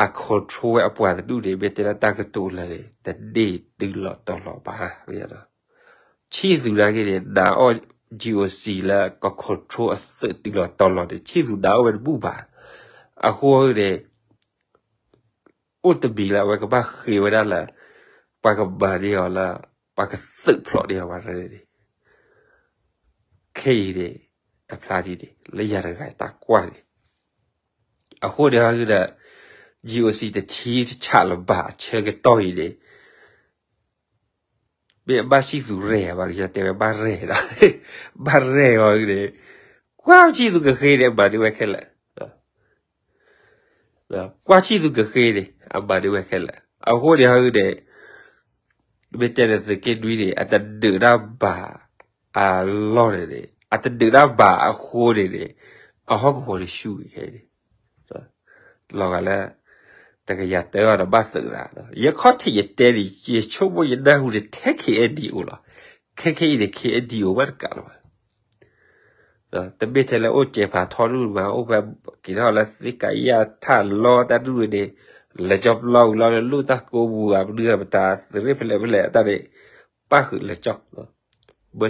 အ control ဝဲအပှၤတဒူၣ်န့ၣ် မ့ၢ်တဲလၢတၢ်ကတိၤလၢာ်န့ၣ် တန့ၢ်တုၤလီၤတီၤလီၤဘၣ် မ့ၢ်နီၤ ဆံၣ်သူးနာ်က့န့ၣ် နာ်အီၣ် GOC လၢက control အသုးတုၤလီၤတီၤလီၤန့ၣ် ဆံၣ်သူးနာ်အီၣ်ဝဲတဘူၣ်ဘၣ် အဃိန့ၣ် အိၣ်တမံၤလၢအဝဲကဘၣ်ဃ့ဝဲဒၣ်လၢ ပှၤကမၤန့ၢ်အီၤလၢ ပှၤကသုးဖျိးန့ၢ်အီၤဘၣ်န့ၣ် ခဲအံၤန့ၣ် အဖျါဒ်န့ၣ် လၢယၤတဂၤတၢ်ကွၢ်န့ၣ် အဃိန့ၣ်ဒီး GOC တထံတဆးလၢၤဘၣ်အဆၢကတီၢ်အံၤန့ၣ် မ့ၢ်အဘၣ်ဆံၣ်သူးရဲၣ်ဧါ ပှၤကညီတဲဝဲဘၣ်ရဲၣ်ဒီး ဘၣ်ရဲၣ်အီၤန့ၣ် ကွၢ်ဆံၣ်သူးကဃ့န့ၣ် မၤန့ၢ်ဝဲခဲလၢာ် ကွၢ်ဆံၣ်သူကဃ့န့ၣ် အမၤဒၣ်ဝဲခဲလၢာ်. အဃိန့ၣ်ဟီဒုန့ၣ် မ့ၢ်တဲဒီးသုးက့နွံန့ၣ် အတဒုးတၢ်ဘၣ်အလီၢ်န့ၣ်န့ၣ် အတဒုးတၢ်ဘၣ်အဃိန့ၣ်န့ၣ် အဟီၣ်ကဝီၤန့ၣ်ဆူၣ်ဂ့ၤခဲအံၤန့ၣ် လီၤဂာ်လၢ တကယၤတၢအီၤဒီးဘၣ်သုးသး, ယခီၣ်ထံးယတဲန့ၣ် ယဆိကမိၣ်ယနၢ်ဟူန့ၣ် ထဲ ခ့ၣ်အဲၣ်ဒံၣ်အိၣ်လီၤ. ခဲခဲအံၤန့ၣ် ခ့ၣ်အဲၣ်ဒံၣ်အိၣ်ဘၣ်တကးလီၤဘၣ်. တမ့ၢ်ထဲလၢအိၣ်စဲးဖးထီဒူၣ်မး အိၣ်ဖဲက့ၤထီၣ်လၢသ့ၣ်ကယၢ်ထၣ်လီတၢ်ဒူၣ်န့ၣ် လဲၤကၠီပျီဝံၤလီၤ လၢလူၢ်တၢ်ကိးပူၤ အပနုၤအပတၢ်သရ့ၣ်ဖဲလဲၣ်ဖဲလဲၣ်အတၢ်န့ၣ် ပၣ်ဃုာ်လဲၤကၠီ ဘၢ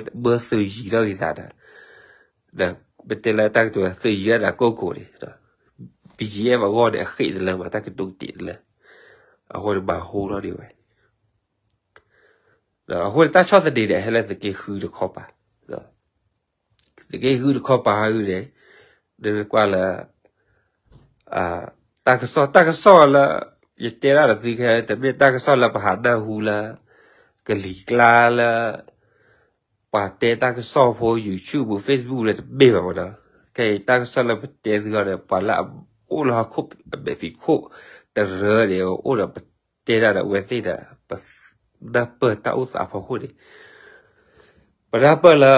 သုးယံၤထီၣ်ဂ့ၤသးဒီး ဒီးပတဲလၢတၢ်ကတိၤသုးယံၤဒီးကိၢ်ကိၢ်န့ၣ် ဘံယံၤအဲၣ်မးဂီၢ်န့ၣ် အဃ့ၢ်တလၢမး တၢ်ကတိၤကတ့ၢ်တလၢ အဃိန့ၣ်မၤဟူထီၣ်ဒံးဝဲ အဃိန့ၣ်တၢ်ဆီၣ်သနံးန့ၣ် ဟဲလၢသုးက့ဃုတခီပၤ, သုးက့ဃုတခီပၤဟီဒုန့ၣ် နကွၢ်လၢ တၢ်ကစီၣ် တၢ်ကစီၣ်လၢ ယတဲဒၣ်ဒီးသုခဲ တမ့ၢ်တၢ်ကစီၣ်လၢပဟးနၢ်ဟူလၢ ကလံၤကျါလၢ ပှၤတဲတၢ်ကစီၣ်ဖိ YouTube Facebook လၢတမ့ၢ်ဘၣ်မးနီၤ, ခဲအံၤတၢ်ကစီၣ်လၢပတဲသုဂီၢ်န့ၣ် ပှၤလၢအအိၣ်လၢဟီၣ်ခိၣ်အမဲာ်ဖံးခိၣ်တရၢန့ၣ် အိၣ်ဒီးပတဲဒၣ်ဒီးအဝဲသ့ၣ်ဒီး ပနၢ်ပၢၢ်တၢ်အိၣ်သးအဖီခိၣ်န့ၣ် ပနၢ်ပၢၢ်လၢ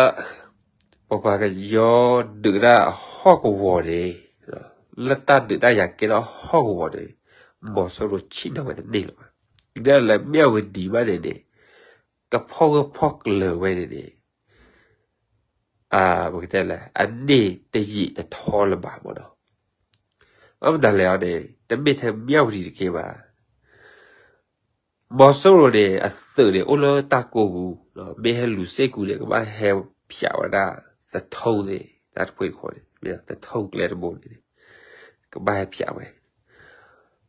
ပပှၤကညီဒုးတၢ်ဟီၣ်ကဝီၤန့ၣ် လၢတၢ်ဒုးတၢ်ယၤကဲထီၣ်ဟီၣ်ကဝီၤန့ၣ် မီၤစိရိၤဆံၣ်နီၤဝဲတန့ၢ်လၢၤဘၣ်. ဒ်လၢမၠၣ်ဝတံၤဘၣ်န့ၣ်န့ၣ် ကဖီၣ်ဂၢၢ်ဖီၣ်ကျၢၤဝဲန့ၣ်န့ၣ် ပကတဲလဲၣ် အန့ၢ်တယံာ်တထီလၢၤဘၣ်မးနီၤ. အမတၤလဲၣ်အီၤန့ၣ် တမ့ၢ်ထဲမၠၣ်ဝတံၤတက့ၢ်ဘၣ် မီၤစိရိၤန့ၣ် အသုးန့ၣ် အိၣ်လၢတၢ်ကိးပူၤ, မ့ၢ်ဟဲလူၤစ့ၢ်ကီးန့ၣ် ကဘၣ်ဟဲဖျးဝဲဒၣ် သထူသ့ၣ် တၢ်တခွ့တခီန့ၣ် သထူကျဲတဘိန့ၣ် ကဘၣ်ဟဲဖျးဝဲ,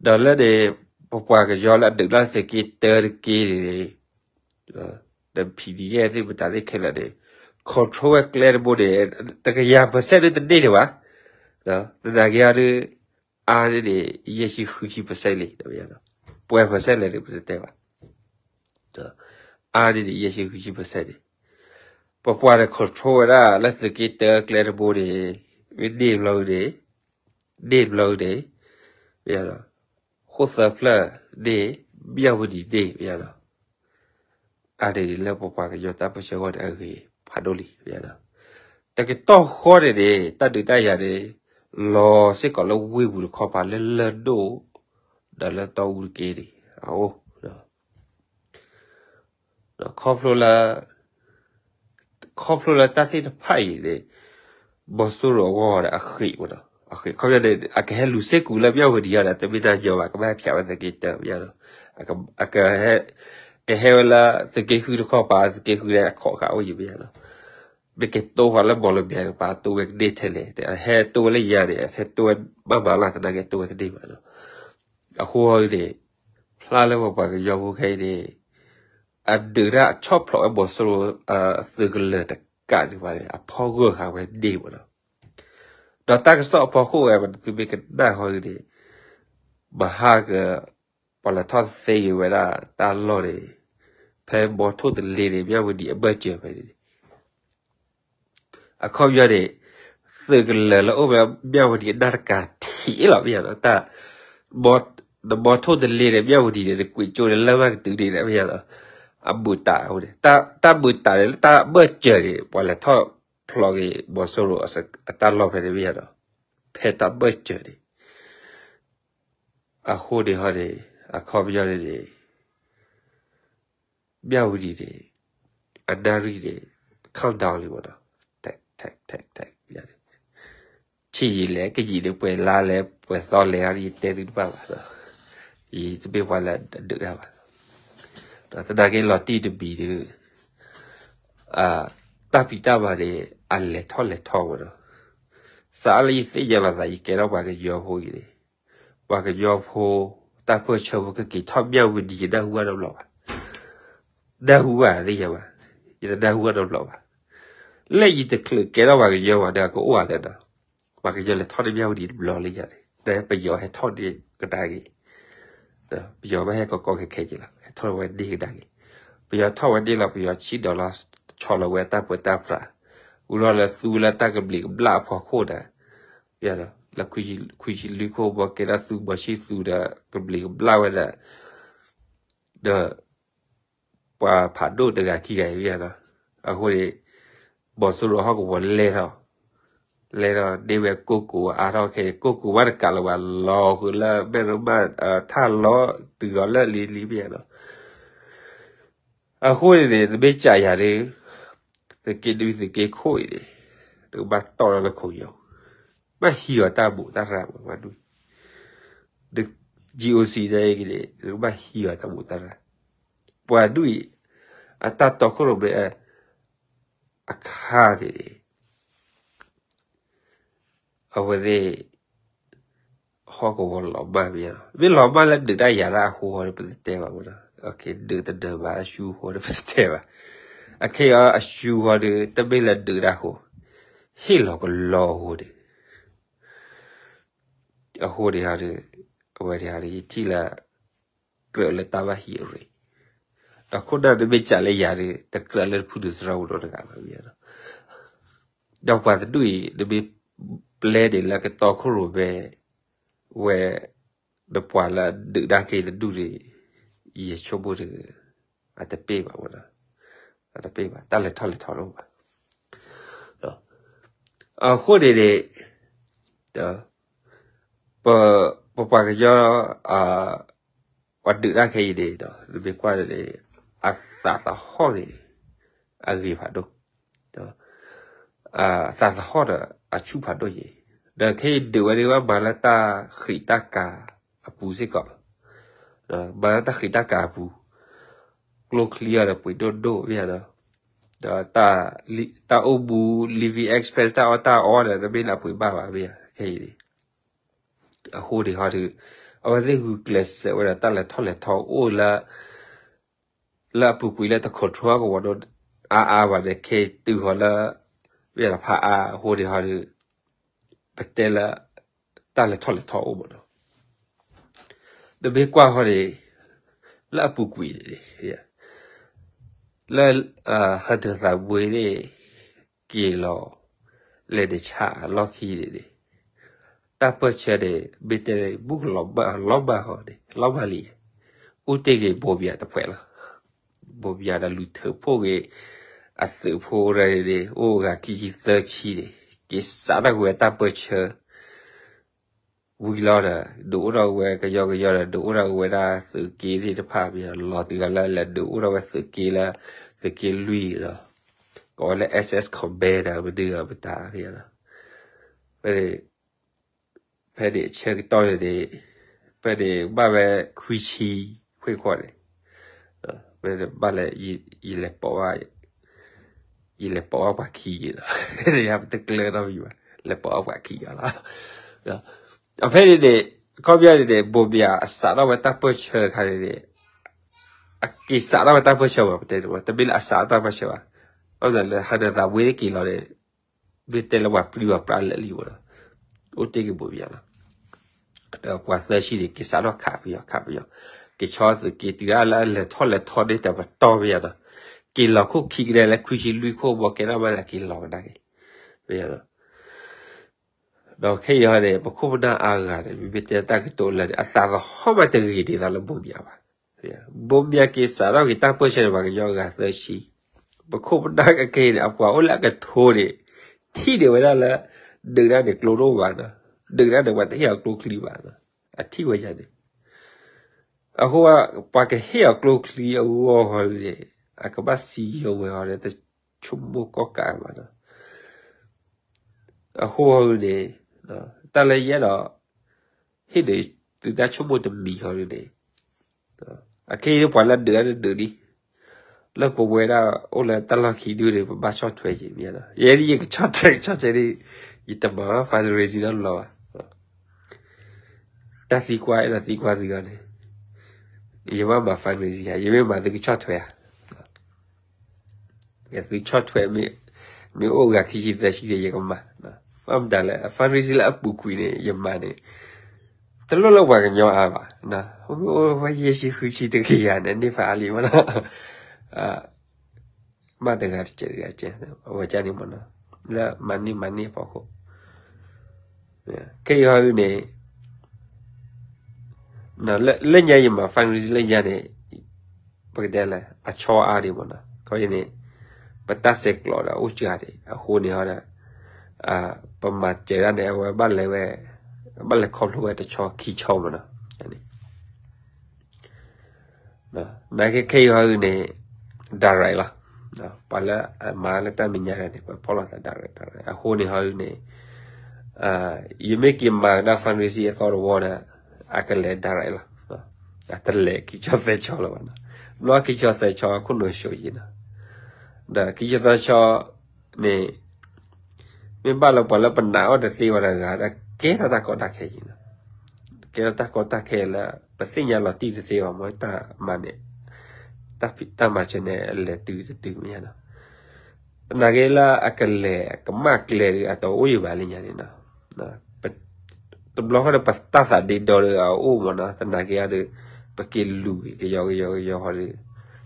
ဒီးလၢန့ၣ် ပပှၤကညီလၢအဒုးတၢ်သုးက့တၢတက့ၢ်န့ၣ် ဒီး PDF သ့ၣ်မတၤသ့ၣ်ခဲလၢာ်န့ၣ် control ဝဲကျဲတဘိန့ၣ် တကယၤ percent ဒုတန့ၢ်န့ၣ်ဘၣ်, သနာ်က့အီၤဒု အါန့ၢ်န့ၣ် ယဲၢ်ဆံဃုဆံ percent လံ, ပှဲၤ percent လဲၣ်န့ၣ် ပတတဲဘၣ်, အါန့ၢ်န့ၣ် ယဲၢ်ဆံဃုဆံ percent န့ၣ် ပပှၤန့ၣ် control ဝဲဒၣ်လၢသုးက့တၢကျဲတဘိန့ၣ် မ့ၢ်န့ၢ်ဘျီန့ၣ် န့ၢ်ဘျီန့ၣ် မ့ၢ် ဃိၣ်သၢဖျၢၣ်န့ၣ် မၠၣ်ဝတံၤန့ၣ် မ့ၢ် အါန့ၢ်န့ၣ်လၢပပှၤကညီတၢ်ပၢဆှၢဂီၢ်န့ၣ် အဂ့ၤဖးဒိၣ်လံ, တကတီၢ်ဃီန့ၣ်န့ၣ် တၢ်ဒုးတၢ်ယၤန့ၣ် လီၤစ့ၢ်ကီးလၢဝ့ၢ်ပူၤတခီပၤလၢလၢၢ်ဒိၣ် ဒီးလၢတီအူတက့ၢ်န့ၣ် အအိၣ် ခီဖျိလၢ ခီဖျိလၢတၢ်သ့ၣ်တဖၣ်အံၤန့ၣ် မီၤစိရိၤအဂီၢ်ဒီးအဃံးမးနီၤ, အဃံးခီပညီန့ၣ် အကဟဲလူၤစ့ၢ်ကီးလၢမၠၣ်ဝတံၤအီၤဒီး တမ့ၢ်တၢ်ညီဘၣ်, ကဘၣ်ဟဲဖျးဝဲသုးက့တၢမ့ၢ်နီၤ, အက ကဟဲဝဲလၢသုးက့ဃုတခီပၤ သုးက့ဃုန့ၣ် အခီၣ်ဃာ်အိၣ်ယံၤမ့ၢ်နီၤ, မ့ၢ်ကတိၢ်ဃာ်လၢမီၤလဘဲတကပၤ တိၢ်ဝဲကန့ၢ်ထဲလဲၣ်, အဟဲတိၢ်ဝဲလၢယၤန့ၣ် အဟဲတိၢ်ဝဲဘၣ်မၤလၢ်သနာ်က့တိၢ်ဝဲတန့ၢ်ဘၣ်နီၤ, အဃိန့ၣ် ဖျါလၢပပှၤကညီဖိခဲအံၤန့ၣ် အဒုးတၢ်ဆီၣ်ဖျိးဝဲမီၤစိရိၤ သုးကလၢၤတကးဒံးဘၣ်န့ၣ် အဖီၣ်ဂၢၢ်ဃာ်ဝဲန့ၢ်မးနီၤ, ဒီးတၢ်ကစီၣ်အဖီခိၣ်ဝဲ ပသုမ့ၢ်ကနၣ်ဃီန့ၣ် မဟါက ပှၤလဲၤထီၣ်သ့ဂ့ၤဝဲဒၣ်တၢ်လီၢ်န့ၣ် ဖဲဘီထိၣ်တလ့န့ၣ် မၠၣ်ဝတံၤအဘၢၣ်စၢၤဖဲန့ၣ် အခီပညီန့ၣ် သုးကလၢၤလၢအိၣ်ဝဲမၠၣ်ဝတံၤအနၢ်တကၤထံးလီၤမ့ၢ်နီၤ, နဘီထိၣ်တလ့န့ၣ် မၠၣ်ဝတံၤန့ၣ် နကွံာ်ကၠိန့ၣ်လၢမးကတုၤန့ၣ်မ့ၢ်နီၤ, အဘူးတးန့ၣ် တၢ်ဘူးတးန့ၣ် လၢတၢ်ဘၢၣ်စၢၤန့ၣ် ပှၤလဲၤထီၣ်ဖျိးက့ၤမီၤစိရိၤအတၢ်လီၢ်ဖဲန့ၣ်မ့ၢ်နီၤ, ဖဲတၢ်ဘၢၣ်စၢၤန့ၣ် အဃိန့ၣ်ဟီန့ၣ် အခီပညီန့ၣ်န့ၣ် မၠၣ်ဝတံၤန့ၣ် အနၣ်ရံၣ်န့ၣ် countdown လံမ့ၢ်နီၤ, ဆံးယံာ်လဲၣ် ကယံာ်န့ၣ် ပှဲၤလါလဲၣ် ပှဲၤသီလဲၣ် ယတဲသုတဘၣ်ဘၣ်, ယတမ့ၢ်ပှၤလၢအဒုးတၢ်ဘၣ်, သနာ်က့လီၤတံၢ်တမံၤဒီး တၢ်ဖံးတၢ်မၤန့ၣ် အလဲၤထီၣ်လဲၤထီမ့ၢ်နီၤ, စးလၢယသ့ၣ်ညါလီၤသး ယကဲထီၣ်ပှၤကညီဖိအံၤန့ၣ် ပှၤကညီဖိ တၢ်ပၢၢ်ဆၢဖိ ကက့ၤထီၣ်မၠၣ်ဝတံၤ ယနၢ်ဟူဘၣ်နီတဘျီဘၣ်, နၢ်ဟူဘၣ်သ့ၣ်ညါဘၣ်, ယတနၢ်ဟူဘၣ်နီတဘျီဘၣ်, လၢယတချုးကဲထီၣ်ပှၤကညီဘၣ်ဒီး ကအိၣ်ဘၣ်သ့နီၤ, ပှၤကညီလဲၤထီၣ်န့ၢ်မၠၣ်ဝတံၤတဘျီလၢယၤန့ၣ် ပယီၤဟဲထီၣ်န့ၢ်ကဒါက့ၤ ပယီၤဘၣ်ဟဲကီကီခဲခဲက့ၤလီၤ ဟဲထီၣ်ဝဲန့ၢ်ကဒါက့ၤ, ပယီၤထီၣ်ဝဲန့ၢ်လီၤ ပယီၤဆံးဒီးလီၤ ဆီလီၤဝဲတၢ်ပၢတၢ်ပြး, ဝံၤလီၤလၢသူလၢတၢ်ကဘျံးကဘျၣ်အဖီခိၣ်ဒီး, ယၤဒီး လၢခွံဆံလွံၢ်ခိၣ်ဘီကဲထီၣ်သူဘီဆံၣ်သူဒီး ကဘျံးကဘျၣ်ဝဲဒၣ် ဒီး ပှၤဖးဒိၣ်တဂၤခံဂၤအံၤမ့ၢ်ဧါနီၤ. အဃိန့ၣ် ဘီၣ်စိရိၤဟီၣ်ကဝီၤလဲၢ်ထီၣ်, လဲၢ်ထီၣ်ဒ့ဝဲကိၢ်ကိးအါထီၣ်ခဲအံၤ ကိၢ်ကိးမးတကးလၢၤဘၣ် လီၤဃုာ်လၢမဲၢ်ရမး ထၣ်လီၤတုၤအီၤလၢလံၤလံၤမ့ၢ်ဧါနီၤ. အဃိန့ၣ်န့ၣ် နမ့ၢ်ကးယၤဒီး သုးက့နွံသုးက့ခိၣ်အံၤန့ၣ် နကဘၣ်တီၢ်ထီၣ်လၢခိၣ်ယီၤ, ဘၣ်ဟံးအီၤတၢ်ဘူၣ်တၢ်ရၤမး ပှၤဒူၣ်အံၤ, ဒီး GOC န့ၣ် နကဘၣ်ဟံးအီၤတၢ်ဘူၣ်တၢ်ရၤ, ပှၤဒူၣ်အံၤ အတၢ်တီခိၣ်ရိၣ်မဲ အခါန့ၣ်န့ၣ် အဝဲသ့ၣ် ဟီၣ်ကဝီၤလီၤမၢ်မ့ၢ်ဧါနီၤ. မ့ၢ်လီၤမၢ်လၢဒုးတၢ်ယၤတၢ်အဃိဃီဒီး ပတတဲဘၣ်မ့ၢ်နီၤ. ဒုးတနၢၤဘၣ်အရှုံးဃိဒီး ပတတဲဘၣ်. အခဲအံၤအီၤအရှုံးဃီဒီး တမ့ၢ်လၢဒုးတၢ်အဃိ, ဟ့ၣ်လီၤကလီအဃိန့ၣ် အဃိန့ၣ်ဒီး အဝဲန့ၣ်ဒီး ယထံၣ်လၢ ကြၢးလၢတၢ်ဘၣ်ဟံးအရ့, ဒီးခိၣ်နၢ်တမ့ၢ်ကးလၢယၤဒီး တကြၢးလၢတဖုဒုးသရၣ်မုၣ်နီတဂၤဘၣ်မ့ၢ်ဧါနီၤ. ဒီးပှၤတဒူၣ်အံၤ နမ့ၢ်ပျဲန့ၣ်လၢကတီခိၣ်ရိၣ်မဲ ဝဲ နပှၤလၢဒုးတၢ်က့ၤတဒူၣ်န့ၣ် ယဆိကမိၣ်ဒီး အတပ့ၢ်ဘၣ်မ့ၢ်နီၤ, အတပ့ၢ်ဘၣ် တၢ်လဲၤထီၣ်လဲၤထီတအိၣ်ဘၣ်. အဃိန့ၣ်န့ၣ် ပ ပပှၤကညီ ပှၤဒုးတၢ်ခဲအံၤန့ၣ်ဒီး နမ့ၢ်ကွၢ်န့ၣ် အသးသဟီၣ်န့ၣ် အဂ့ၤဖးဒိၣ်, အသးသဟီၣ်ဒီးအဆူၣ်ဖးဒိၣ်ယဲၢ်, ဒီးခဲအံၤဒုးဝဲဒၣ်ဘၣ်မၤလၢတၢ်ဃံးတၢ်ကၤအပူၤစ့ၢ်ကီး, မၤလၢတၢ်ဃံးတၢ်ကၤအပူၤ, ကျိချံအီၤဒီးပှ့ၤဒိၣ်ဒိၣ်မ့ၢ်ဧါနီၤ, ဒီး တၢ်အိၣ်မူ living expense တၢ်အီၣ်တၢ်အီဒီး တမ့ၢ်လၢအပှ့ၤဘၣ်ဘၣ်မ့ၢ်ဧါ ခဲအံၤန့ၣ် အဃိန့ၣ်ဟီဒီး အဝဲသ့ၣ်ဂုာ်ကျဲးစၢးဝဲဒီးတၢ်လဲၤထီၣ်လဲၤထီအိၣ်လၢ လၢအပူၤကွံာ်လၢတ control ကဝီၤဒိၣ်အါအါဘၣ်န့ၣ် ခဲတုၤဃီၤလၢ မ့ၢ်လီၤဖးအါအဃိန့ၣ်ဟီဒီး ပတဲလၢ တၢ်လဲၤထီၣ်လဲၤထီအိၣ်မ့ၢ်နီၤ. နမ့ၢ်ကွၢ်ဃီန့ၣ် လၢအပူၤကွံာ်န့ၣ် လၢ ဟၢနၢၤသးဝ့န့ၣ် က့ၤလီၤ လဲၤနဆးအလီၢ်ခံန့ၣ်န့ၣ် တၢ်ပၢၢ်ဆၢန့ၣ် မ့ၢ်တဲမူကလီၤမၢ်လီၤမၢ်ဟီန့ၣ် လီၤမၢ်လံ, အိၣ်တ့ၢ်ဂ့ၤဘိမၠးတဖှဲးလီၤ. ဘိမၠးဒီးလူၤထၢဖှိၣ်ဂ့ၤ အသုးဖိရၢန့ၣ် အိၣ်ဂၤခံဆံသၢဆံန့ၣ် က့ၤစးထီၣ်က့ၤဝဲတၢ်ပၢၢ်ဆၢ ဝံၤလီၤဒီး ဒုးအိၣ်ထီၣ်က့ၤဝဲကယီကယီဒီး ဒုးအိၣ်ထီၣ်က့ၤဝဲဒၣ်သုးက့သ့ၣ်တဖၣ်မ့ၢ်လီၤတံၢ်လီၤလၢလဲၤဒုးအိၣ်ထီၣ်ဝဲသုးက့လၢ သုးက့လွံၢ်ဒီး ကိးဝဲလၢ SS Commander မနုၤအမတၤမ့ၢ်နီၤ. ဖဲန့ၣ် ဖဲန့ၣ်အဆၢကတီၢ်န့ၣ်န့ၣ် ဖဲန့ၣ်ဘၣ်ဝဲခွံဆံခွ့ၣ်ခွီၣ်န့ၣ် ဖဲန့ၣ်ဘၣ်လဲၤ ယလဲၤပိာ်ဘၣ် ယလဲၤပိာ်ဘၣ်ပှၤခံယံၤလီၤ. ယပတကျၢၤနီတမံၤဘၣ် လဲၤပိာ်ဘၣ်ပှၤခံယံၤလီၤ. အဖဲန့ၣ်န့ၣ် အခီပညီန့ၣ်န့ၣ် ဘိမၠးအစးထီၣ်ဝဲတၢ်ပၢၢ်ဆၢအခါန့ၣ်န့ၣ် အက့ၤစးထီၣ်ဝဲတၢ်ပၢၢ်ဆၢဘၣ် ပတဲန့ၣ် တမ့ၢ်လၢအစးထီၣ်တၢ်ပၢၢ်ဆၢဘၣ်. ဘၣ်မနုၤလၢဟၢနၢၤသးဝ့န့ၣ်က့ၤလီၤန့ၣ် မ့ၢ်တဲလၢပှၤပျံၤပှၤပြးလၢာ်လံမ့ၢ်နီၤ. အိၣ်တ့ၢ်က့ၤဘိမၠးလီၤ. ဒီးပှၤသၢဆံန့ၣ် က့ၤစးထီၣ်ခးပယီၤခးပယီၤ က့ၤဆီသုးက့တုၤဒၣ်လၢအလဲၤထီၣ်လဲၤထီန့ၣ်တပတီၢ်မ့ၢ်နီၤ. က့ၤလီၤခိၣ်ခံကနဲလၢခွံဆံလွံၢ်ခိၣ်ဘီကဲထီၣ်မးလၢက့ၤလီၤကဒါက့ၤ မ့ၢ်နီၤ. ဒီးခဲအံၤဟီန့ၣ် ပခိၣ်ပနၢ်အါဂၤန့ၣ် မ့မ့ၢ်တဲတၢ်ကတိၤလၢာ်န့ၣ် အသးသဟီၣ်မးတဂ့ၤဒ်သိးလၢဘိမၠးဘၣ်. ဘိမၠးက့ၤစးထီၣ်က့ၤတၢ်ပၢၢ်ဆၢန့ၣ် ပှၤကညီအဂၤသၢဆံ ပခိၣ်ပနၢ်ကက့ၤန့ၣ် အပှၤအိၣ်လၢအကထိန့ၣ် ထံၣ်န့ၢ်ဝဲဒၣ်လၢ ဒုးတၢ်န့ၣ်ကျိတအိၣ်ဘၣ်နီၤ. ဒုးတၢ်န့ၣ် ပှၤတဟ့ၣ်အီၤကျိချံဘၣ်နီၤ. အထံၣ်ဝဲယၤန့ၣ် အဃိ ပှၤကဟ့ၣ်အီၤကျိချံအဂီၢ်ဟီန့ၣ် အကဘၣ်စံယိၤဝဲဟီန့ၣ် တဆိကမိၣ်ကီၢ်ကးဘၣ်နီၤ. အဃိဟီန့ၣ် တၢ်လၢယအဲၣ်ဒိး ဟ့ၣ်န့ၣ် သုတၢ်ဆိကမိၣ်တမံၤဟီန့ၣ် အခဲအံၤပှၤလၢဒုးတၢ်န့ၣ်ဒုးလံ လၢပဝဲဒၣ်အိၣ်လၢတၢ်လီၢ်ခံဒုန့ၣ် ပဘၣ်ဆီၣ်ထွဲက့ၤမ့ၢ်နီၤ. ယဲဒၣ်ယကဆီၣ်ထွဲ ကဆီၣ်ထွဲန့ၣ် ယတမၤဘၣ် fundraising နီတဘျီဘၣ်. တၢ်သံကွၢ်အဲၣ်ဒိးသံကွၢ်သုဂီၢ်န့ၣ် ယဘၣ်မၤ fundraising ဧါ, ယမ့ၢ်မၤသုကဆီၣ်ထွဲဧါ. သုဆီၣ်ထွဲ မ့ၢ်အိၣ်ဂၤခံဆံသၢဆံန့ၣ် ယကမၤ, ဘၣ်မတၤလဲၣ် fundraising လၢအပူၤကွံာ်န့ၣ် ယမၤန့ၣ် တလိၣ်လၢပှၤကညီအါဘၣ်, အိၣ်ယဲၢ်ဆံဃုဆံတကယၤန့ၣ် န့ၢ်ဖးအါလံမ့ၢ်နီၤ. ဘၣ်တဂၤတကဲးတဂၤကဲး အဝဲကန့ၣ်မ့ၢ်နီၤ လၢမၤန့ၢ်မၤန့ၢ်အဖီခိၣ် ခဲအံၤဟီဒုန့ၣ် လၢညါယမၤ fundraising လၢညါန့ၣ် ပကတဲလဲၣ် အဆီအါဒံးမ့ၢ်နီၤ. ခီအံၤန့ၣ် ပတၢ်ဆဲးကျိးဒီးအိၣ်စှၤဒံး အဃိန့ၣ်ဟီဒီး ပမၤစၢၤဒၣ်န့ၣ် အဝဲဘၣ်လဲၤဝဲ ဘၣ်လဲၤခီဖျိဝဲတဆီခံဆီမ့ၢ်နီၤ. နာ်က့ခဲအံၤဟီဒုန့ၣ် direct လီၤ. ပှၤလၢအမၤလၢတၢ်မဲာ်ညါတဂၤန့ၣ် ပဖီၣ်လိာ်သး direct direct အဃိန့ၣ်ဟီဒုန့ၣ် ယမ့ၢ်က့ၤမၤကဒါ fundraising အသီတဝီဒီး အကလဲၤ direct လီၤ. အတလဲၤခံဆီသၢဆီလၢၤဘၣ်နီၤ. ဘျီခံဆီသၢဆီအခိၣ်နူာ်ဆိယံၤနီၤ. ဒီးခံဆီသၢဆီန့ၣ် မ့ၢ်ဘၣ်လၢပှၤလၢပနာ်အီၤတသ့ဘၣ်တဂၤဒီး ကဲထီၣ်တၢ်ကီတၢ်ခဲယံၤနီၤ. ကဲထီၣ်တၢ်ကီတၢ်ခဲလၢ ပသ့ၣ်ညါလီၤတံၢ်တသ့ဘၣ် မ့ၢ်တၢ်မၤန့ၣ် တၢ်မၤစၢၤန့ၣ် အလဲၤတုၤတတုၤမ့ၢ်နီၤ. သနာ်က့လၢအကလဲၤကမၣ်ကျဲဒုး အတအိၣ်ယံၤဘၣ်လၢညါန့ၣ်နီၤ. တဘျီဃီဒီး ပတၢ်သးဒ့ဒီဒီးအအိၣ်မ့ၢ်နီၤ. သနာ်က့အီၤဒီး ပက့ၤလူၤက့ၤကယီကယီကယီဃီဒီး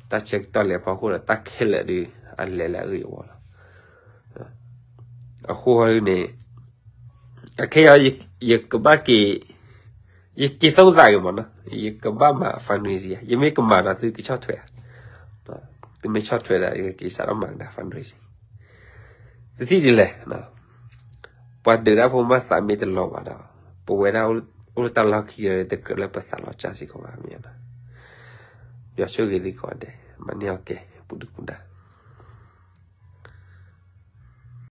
တၢ်ဆၢကတီၢ်လဲၤဖီခိၣ်ဒီး တၢ်ခဲလၢာ်ဒီး အလဲၤလၢအဂ့ၢ်အဝီလီၤ. အဃိဃီဒုန့ၣ် အခဲအံၤ ယကဘၣ်က့ၤ ယက့ၤသိၣ်သးက့ၤမ့ၢ်နီၤ. ယကဘၣ်မၤ fundraising ယမ့ၢ်ကမၤဒီးသုကဆီၣ်ထွဲဧါ. သုမ့ၢ်ဆီၣ်ထွဲဒီး ယကက့ၤစးထီၣ်မၤကဒါ fundraising တထံၣ်ဒ်လဲၣ်. ပှၤဒုးတၢ်ဖိမ့ၢ်သးမ့ၢ်တလီၤဘၣ်ဒီး ပဝဲဒၣ်အိၣ်လၢတၢ်လီၢ်ခံဒီး တကြၢးလၢပသးလီၤစၢ်စ့ၢ်ကီးဘၣ်မ့ၢ်နီၤ. ယွၤဆိၣ်ဂ့ၤသုကိးဂၤဒဲး မၤန့ၢ်အီၣ်ကဲ ပူၤဒုပူၤဒါ.